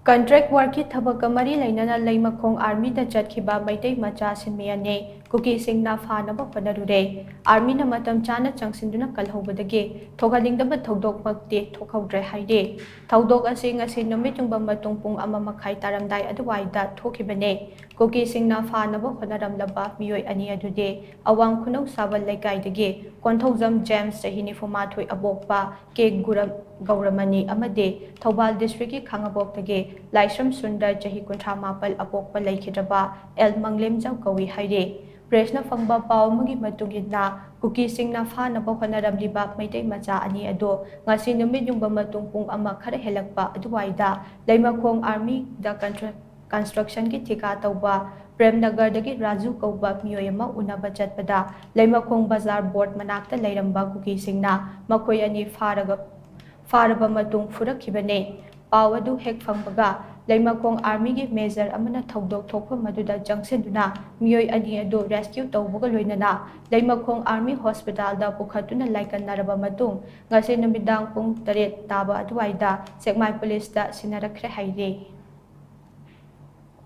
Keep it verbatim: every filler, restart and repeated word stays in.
Contract ꯋꯥꯔꯛꯀꯤ ꯊꯕꯛꯀ ꯃꯔꯤ ꯂꯩꯅꯅ ꯂꯩꯃꯈꯣꯡ ꯑꯥꯔꯃꯤꯗ ꯆꯠꯈꯤꯕ ꯃꯩꯇꯩ ꯃꯆꯥ ꯁꯤꯟꯃꯤ ꯑꯅꯤ ꯀꯨꯀꯤꯁꯤꯡꯅ ꯐꯥꯅꯕ ꯍꯣꯠꯅꯔꯨꯔꯦ꯫ ꯑꯥꯔꯃꯤꯅ ꯃꯇꯝ ꯆꯥꯅ ꯆꯪꯁꯤꯟꯗꯨꯅ ꯀꯜꯍꯧꯕꯗꯒꯤ ꯊꯣꯛꯍꯟꯅꯤꯡꯗꯕ ꯊꯧꯗꯣꯛꯃꯛꯇꯤ ꯊꯣꯛꯍꯧꯗ꯭ꯔꯦ ꯍꯥꯏꯔꯤ꯫ ꯊꯧꯗꯣꯛ ꯑꯁꯤ ꯉꯁꯤ ꯅꯨꯃꯤꯠ ꯌꯨꯡꯕ ꯃꯇꯨꯡ ꯄꯨꯡ ꯑꯃ ꯃꯈꯥꯏ ꯇꯥꯔꯝꯗꯥꯏ ꯑꯗꯨꯋꯥꯏꯗ ꯊꯣꯛꯈꯤꯕꯅꯦ꯫ ꯀꯨꯀꯤꯁꯤꯡꯅ ꯐꯥꯅꯕ ꯍꯣꯠꯅꯔꯝꯂꯕ ꯃꯤꯑꯣꯏ ꯑꯅꯤ ꯑꯗꯨꯗꯤ ꯑꯋꯥꯡ ꯈꯨꯅꯧ ꯁꯥꯕꯜ ꯂꯩꯀꯥꯏꯗꯒꯤ ꯀꯣꯟꯊꯧꯖꯝ ꯖꯦꯝꯁ, ꯆꯍꯤ ꯅꯤꯐꯨ ꯃꯥꯊꯣꯏ, ꯑꯄꯣꯛꯄ ꯀꯦ ꯒꯨꯔꯝ-, ꯒꯧꯔꯃꯅꯤ ꯑꯃꯗꯤ ꯊꯧꯕꯥꯜ ꯗꯤꯁꯇ꯭ꯔꯤꯛꯀꯤ ꯈꯥꯉꯕꯣꯛꯇꯒꯤ ꯂꯥꯏꯁ꯭ꯔꯝ ꯁꯨꯟꯗꯔ, ꯆꯍꯤ ꯀꯨꯟꯊ꯭ꯔꯥ ꯃꯥꯄꯜ, ꯑꯄꯣꯛꯄ ꯂꯩꯈꯤꯗ꯭ꯔꯕ ꯑꯦꯜ ꯃꯪꯂꯦꯝꯖꯝ ꯀꯧꯏ ꯍꯥꯏꯔꯤ꯫ ꯄ꯭ꯔꯦꯁꯅ ꯐꯪꯕ ꯄꯥꯎ ꯑꯃꯒꯤ ꯃꯇꯨꯡ ꯏꯟꯅ, ꯀꯨꯀꯤꯁꯤꯡꯅ ꯐꯥꯅꯕ ꯍꯣꯠꯅꯔꯝꯂꯤꯕ ꯃꯩꯇꯩ ꯃꯆꯥ ꯑꯅꯤ ꯑꯗꯨ ꯉꯁꯤ ꯅꯨꯃꯤꯠ ꯌꯨꯡꯕ ꯃꯇꯨꯡ ꯄꯨꯡ ꯑꯃ ꯈꯔ ꯍꯦꯜꯂꯛꯄ ꯑꯗꯨꯋꯥꯏꯗ ꯂꯩꯃꯈꯣꯡ ꯑꯥꯔꯃꯤꯗ ꯀꯟꯇ꯭ꯔ-, ꯀꯟꯁꯇ꯭ꯔꯛꯁꯟꯒꯤ ꯊꯤꯀꯥ ꯇꯧꯕ ꯄ꯭ꯔꯦꯝꯅꯒꯔꯗꯒꯤ ꯔꯥꯖꯨ ꯀꯧꯕ ꯃꯤꯑꯣꯏ ꯑꯃ ꯎꯅꯕ ꯆꯠꯄꯗ ꯂꯩꯃꯈꯣꯡ ꯕꯖꯥꯔ ꯕꯣꯔꯗ ꯃꯅꯥꯛꯇ ꯂꯩꯔꯝꯕ ꯀꯨꯀꯤꯁꯤꯡꯅ ꯃꯈꯣꯏ ꯑꯅꯤ ꯐꯥꯔꯒ, ꯐꯥꯔꯕ ꯃꯇꯨꯡ ꯐꯨꯔꯛꯈꯤꯕꯅꯤ꯫ ꯄꯥꯎ ꯑꯗꯨ ꯍꯦꯛ ꯐꯪꯕꯒ ꯂꯩꯃꯈꯣꯡ ꯑꯥꯔꯃꯤꯒꯤ ꯃꯦꯖꯔ ꯑꯃꯅ ꯊꯧꯗꯣꯛ ꯊꯣꯛꯐꯝ ꯑꯗꯨꯗ ꯆꯪꯁꯤꯟꯗꯨꯅ ꯃꯤꯑꯣꯏ ꯑꯅꯤ ꯑꯗꯨ ꯔꯦꯁꯀ꯭ꯌꯨ ꯇꯧꯕꯒ ꯂꯣꯏꯅꯅ ꯂꯩꯃꯈꯣꯡ ꯑꯥꯔꯃꯤ ꯍꯣꯁꯄꯤꯇꯥꯜꯗ ꯄꯨꯈꯠꯇꯨꯅ ꯂꯥꯏꯀꯠꯅꯔꯕ ꯃꯇꯨꯡ ꯉꯁꯤ ꯅꯨꯃꯤꯗꯥꯡ ꯄꯨꯡ ꯇꯔꯦꯠ ꯇꯥꯕ ꯑꯗꯨꯋꯥꯏꯗ ꯁꯦꯛꯃꯥꯏ ꯄꯨꯂꯤꯁꯇ ꯁꯤꯟꯅꯔꯛꯈ꯭ꯔꯦ ꯍꯥꯏꯔꯤ꯫